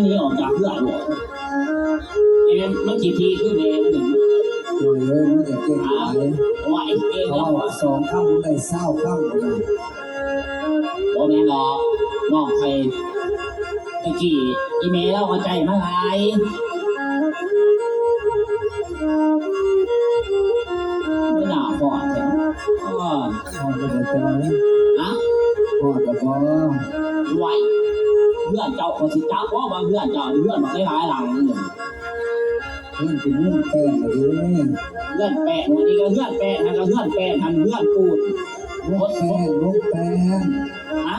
ໜີອອກຈາກເຮືອນໂລດ. ແມ່ນມັນຂີ້ຖີ່ຄືແມ່ມັນນີ້. ໂດຍເລີຍ ມັນຢາກແກ້ໄຂ. ວ່າເອງ ເຂົາເວົ້າສອງຄຳ ມັນໄດ້ຊາວຄຳພຸ້ນນະ. ບໍ່ແມ່ນດອກ ນ້ອງຂ້ອຍ ແຕ່ກີ້ອີ່ແມ່ລາວກໍໃຈມາຫຼາຍ. ບໍ່ໜ້າຮອດແທ້. ຮອດແລ້ວບໍ່? ຮະ? ຮອດແລ້ວບໍ່? ໄວ້ ເຮືອນເຈົ້າ ຂ້ອຍຊິຈັກບໍ່ວ່າເຮືອນເຈົ້າ ເຮືອນບັກຫຼາຍໆຫຼັງ. ເຮືອນເປັນມຸງແປ້ນເດ້. ເຮືອນແປ້ນ ອັນນີ້ກໍເຮືອນແປ້ນ ຫັ້ນກໍເຮືອນແປ້ນ ຫັ້ນເຮືອນປູນ. ມຸງແປ້ນ ມຸງແປ້ນ. ຮະ?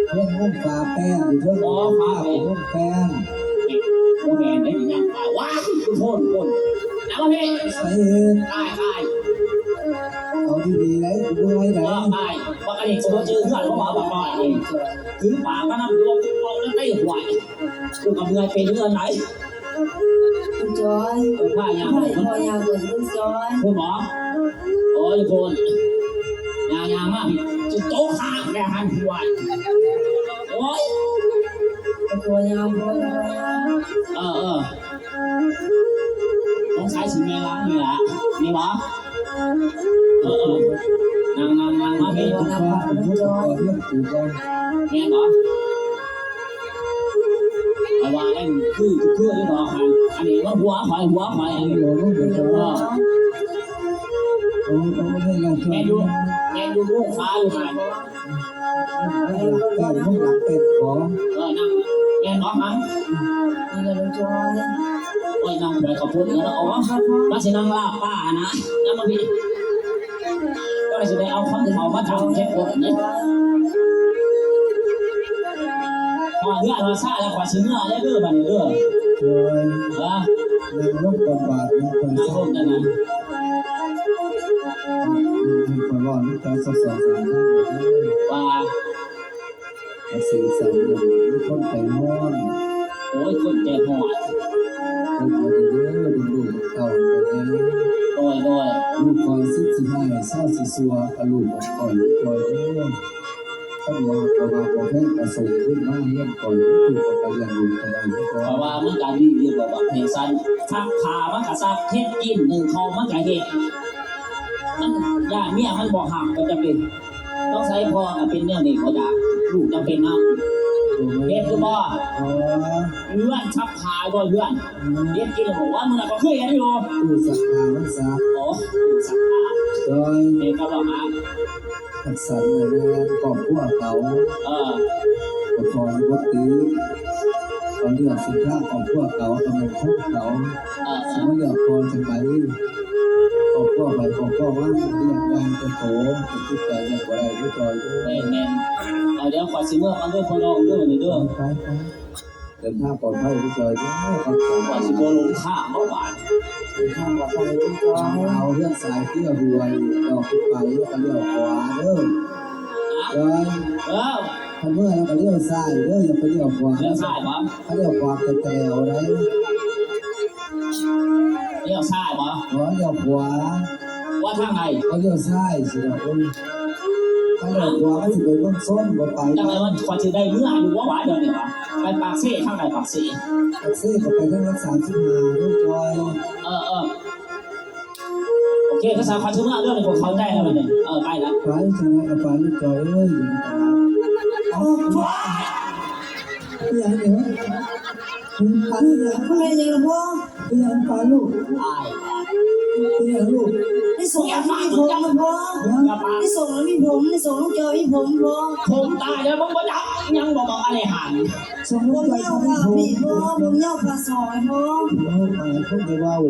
ເຮືອນມຸງຝາແປ້ນຢູ່ເທິງ. ອໍ ຝາແປ້ນ ມຸງແປ້ນ. ບໍ່ແມ່ນເດ້ ຍັງວ່າ ວ້າຍ ໂພດ ໂພດ ເອົາມາພີ້. ໃສ່ອີກ? ຕາຍ ຕາຍ ເອົາດີໆໄດ໋ ກູເມື່ອຍໄດ໋. ຕາຍ ບັກອັນນີ້ ສມມຸດຈື່ເຮືອນ ເພາະວ່າບັກນ້ອຍນີ້ ຖືປາມານຳ ລວກເອົາແລ້ວໄດ້ຫວຍ. ກູກໍເມື່ອຍໄປເຮືອນໃດ໋. ລຸງຈອຍ ເອີ ພາຍ່າງ ພາ ພໍ່ຍ່າງກ່ອນ ລຸງຈອຍ. ພຸ້ນບໍ? ໂອ້ຍ ພຸ້ນ ຍ່າງໆມາພີ້ ຊິໂຕະຂ້າງແລ້ວຫັ້ນ ຫວຍ. ໂອ້ຍ ພໍ່ຍ່າງ ພໍ່ຍ່າງ. ເອີ ເອີ ສົງໄສຊິແມ່ນຫຼັງນີ້ລະ ນີ້ບໍ? ເອີ ເອີ ນັ່ງ ນັ່ງ ນັ່ງມາພີ້. ແມ່ນບໍ? ຂ້ອຍວ່າແມ່ນຄື ຄືຢູ່ດອກຫັ້ນ. ອັນນີ້ວ່າຫົວຂ້ອຍ ຫົວຂ້ອຍ ອັນນີ້. ເອີ ແມ່ນຢູ່ ແມ່ນຢູ່ ລູກຟ້າຢູ່ຫັ້ນ. ເອີ ນັ່ງ ແມ່ນບໍ່ຫັ້ນ? ໂອ້ຍ ນັ່ງຖວາຍເຂົ້າປຸ້ນແລ້ວເນາະ. ອໍ ມັນຊິນັ່ງລາບປ້ານະ. ນຳມາພີ້. ກໍຊິໄດ້ເອົາຄຳເວົ້າມາຖາມແຂກຄົນນີ້. ຮອດເຮືອນຮອດຊານແລ້ວ ຂ້ອຍຊິເມືອແລ້ວເດີ ບາດນີ້ເດີ. ໂດຍ ຮະ? ນັ່ງລົງກ່ອນບາດນີ້ ຂ້ອຍຊິ ນັ່ງລົງກັນນະ. ຂ້ອຍເວົ້ານຳເຈົ້າສັກສອງສາມຄຳເດີ. ວ່າ ເອົາເສຍງສັ່ນເດີ ມີຄົນໃຈຮ້ອນ. ໂອ້ຍ ຄົນໃຈຮ້ອນ. ເບິ່ງເອົາເດີ ເບິ່ງລູກເຕົ້າຂ້ອຍແດ່. ໂດຍ ໂດຍ. ລູກຂ້ອຍສິດຊິຮ້າຍ ຊາວຊິຊົ່ວກັບລູກຂ້ອຍ ລູກຂ້ອຍເອີຍ. ຄັນວ່າຂ້ອຍວ່າບໍ່ແພງກໍສົ່ງຄືນມາເຮືອນຂ້ອຍ ລູກຂ້ອຍກໍລ້ຽງລູກຂ້ອຍໄດ້ຄືເກົ່າ. ເພາະວ່າມັນກໍດີຢູ່ແລ້ວ ບັກເພສັນ ຊັກຜ້າມັນກໍຊັກ ເຮັດກິນ ໜຶ້ງເຂົ້າມັນກໍເຮັດ. ມັນຢ້ານເມຍມັນບໍ່ຮັກກໍຈະເປັນ ຕ້ອງໃຊ້ພໍ່ກໍເປັນແນວນີ້ບໍ່ຈ້າ ລູກຈຳເປັນນຳ. ເຮັດຄືບໍ່? ອໍ ເຮືອນຊັກຜ້າບໍ່ເຮືອນ ອືມ ເຮັດກິນແລ້ວບໍ່? ວ່າມື້ນັ້ນກໍຄືເຫັນຢູ່ ຕູ້ຊັກຜ້າມັນຊັກ. ໂອ້ ຕູ້ຊັກຜ້າ. ໂດຍ ເຮັດກໍບໍ່ຫາ ຈັດສັນໃຫ້ແມ່ນຄອບຄົວເຂົາ. ເອີ ກໍຂໍໃຫ້ບໍ່ຕິ ເຂົາເລືອກເສັ້ນທາງຄອບຄົວເຂົາ ກໍແມ່ນຂອງເຂົາ. ເອີ ຊິມາເລືອກພໍ່ຈັ່ງໃດ? ຄອບຄົວໃຜຄອບຄົວມັນ ເລື່ອງໃຫຍ່ແຕ່ໂຕ ແຕ່ຈິດໃຈຍັງບໍ່ໄດ້ເດີຈອຍເອີຍ. ແມ່ນໆ ເອົາ ດຽວຂ້ອຍຊິເມືອກ່ອນເດີພໍ່ນ້ອງເດີ ນີ້ເດີ. ໄປໆ ເດີນທາງປອດໄພເດີຈອຍເດີ. ຂ້ອຍຊິບໍ່ຫຼົງທາງເນາະບາດ. ເດີນທາງປອດໄພເດີຈອຍ. ເອົາເຮືອນສາຍເຄືອຫ້ວຍ ດອກຂຶ້ນໄປແລ້ວກໍລ້ຽວຂວາເດີຈອຍ. ເອີ ຄັນເມືອແລ້ວກໍລ້ຽວຊ້າຍເດີ ຢ່າໄປລ້ຽວຂວາ. ລ້ຽວຊ້າຍບໍ? ຄັນລ້ຽວຂວາກໍແຕ່ວໃດ. ລ້ຽວຊ້າຍບໍ? ບໍ່ ລ້ຽວຂວາ. ວ່າທາງໃດ? ເຂົາລ້ຽວຊ້າຍຊິດອກ. ໂອ້ຍ ຄັນລ້ຽວຂວາມັນຊິໄປເມືອງຊົນ ບໍ່ໄປ. ຈັ່ງໃດມັນ ຂ້ອຍຊິໄດ້ເມືອຢູ່ບໍ່ຫວາດຽວນີ້ຫວາ? ໄປປາກເຊ ທາງໃດປາກເຊ? ປາກເຊກໍໄປທາງຫຼັກສາມສິບຫ້າເດີຈອຍ. ເອີ ເອີ ໂອເຄ ພາສາຂອບໃຈເດີ ຂ້ອຍເຂົ້າໃຈແລ້ວບັດນີ້. ເອີ ໄປລະ ໄປ ຈັ່ງໃດກໍໄປເດີຈອຍເອີຍ. ໂອ້ຍ ເປັນຫຍັງນີ້? ເປັນຫຍັງ? ເປັນຫຍັງລະພໍ່? ເປັນຫຍັງປາລູກ? ເປັນຫຍັງລູກ? ໃນສົບມີຜົມລະພໍ່? ໃນສົບມີຜົມ? ໃນສົບນ້ອງຈອຍມີຜົມບໍ່? ຜົມຕາຍແລ້ວ ມຶງບໍ່ຈັກຫຍັງບໍ່ ບັກອາລິຫັນ? ສົບນ້ອງຈອຍກໍມີຜົມ. ຜົມຍາວກວ່າພີ່ພໍ່ ຜົມຍາວກວ່າສອງພໍ່. ໂອ້ຍ ຕາຍ ຄົນໄດ້ເວົ້າ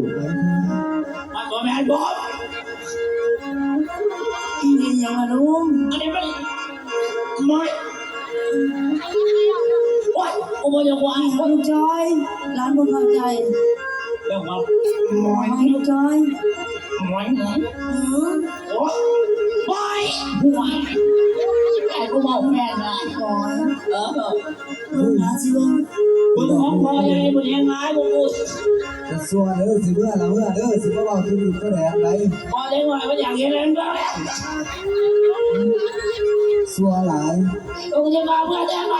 ມັນບໍ່ແມ່ນຜົມ. ອີ່ຫຍັງລະລຸງ? ອັນນີ້ມັນ ມອຍ ໂອ້ຍ ໂອ້ຍ ບໍ່ຢາກວ່າ ລູກຈອຍ ຫຼານບໍ່ເຂົ້າໃຈ. ເລື່ອງວ່າ ມອຍ ລູກຈອຍ ມອຍ ອື ໂອ້ຍ ມອຍ ຫວຍ ໄອ້ຜູ້ເວົ້າແມ່ນຫຼາຍ ມອຍ ເອີ ເບິ່ງໜ້າຊິເບິ່ງ ເບິ່ງຂອງພໍ່ໃຫຍ່ ບໍ່ແນງຫຼາຍ ບໍ່ຮູ້ ຈະຊົ່ວເດີ ຊິເມືອລະເມືອເດີ ຊິມາເວົ້າທີ່ນີ້ຕົວແດງໃດ. ພໍເດັກນ້ອຍມັນຢາກເຫັນແລ້ວ ເບິ່ງແລ້ວ ຊົ່ວຫຼາຍ ໂອ້ຍ ຢ່າມາເມືອແດ່ ໄປ.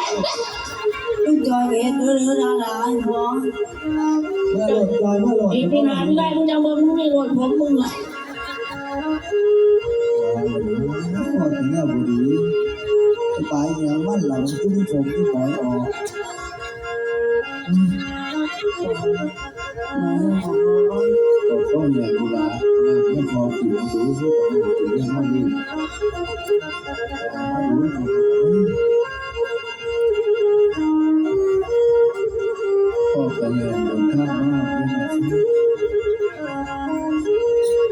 ມຶງຈ່ອຍເຮັດເດີ ເດີດາດາ ໃຫ້ພວກ ເມື່ອໂລດ ຈ່ອຍເມື່ອໂລດ ອີກປີໜ້າມີໄດ້ ມຶງຈັ່ງເບິ່ງ ມຶງມີໂລດຜົມມຶງລະ. ໂອ້ຍ ແນວບໍ່ດີ ໄປປາຍຫຍັງມັນລະ ມັນຄືມີຜົມມີຫອຍອອກ. ກໍຂໍໃຫ້ລູກຫຼານນຳໃຫ້ພໍ່ກິນດູ ໃຫ້ພໍ່ກິນເລື່ອງເຮົານີ້ ພໍ່ກໍແລ່ນເດີນທາງມາເປັນອາທິດ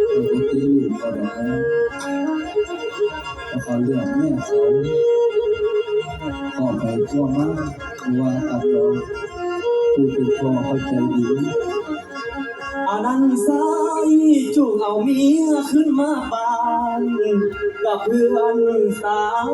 ກໍບໍ່ຕິລູກກໍດອກນະ ກໍຂໍເລືອກເມຍເຂົາ ພໍ່ໄປຜົວມາ ບໍ່ວ່າກັນດອກ ຜູ້ເປັນພໍ່ເຂົາໃຈດີ. ອັນນັ້ນຊາຍ ຈົ່ງເອົາເມຍຄືນມາບ້ານ ກັບເພື່ອນສາມ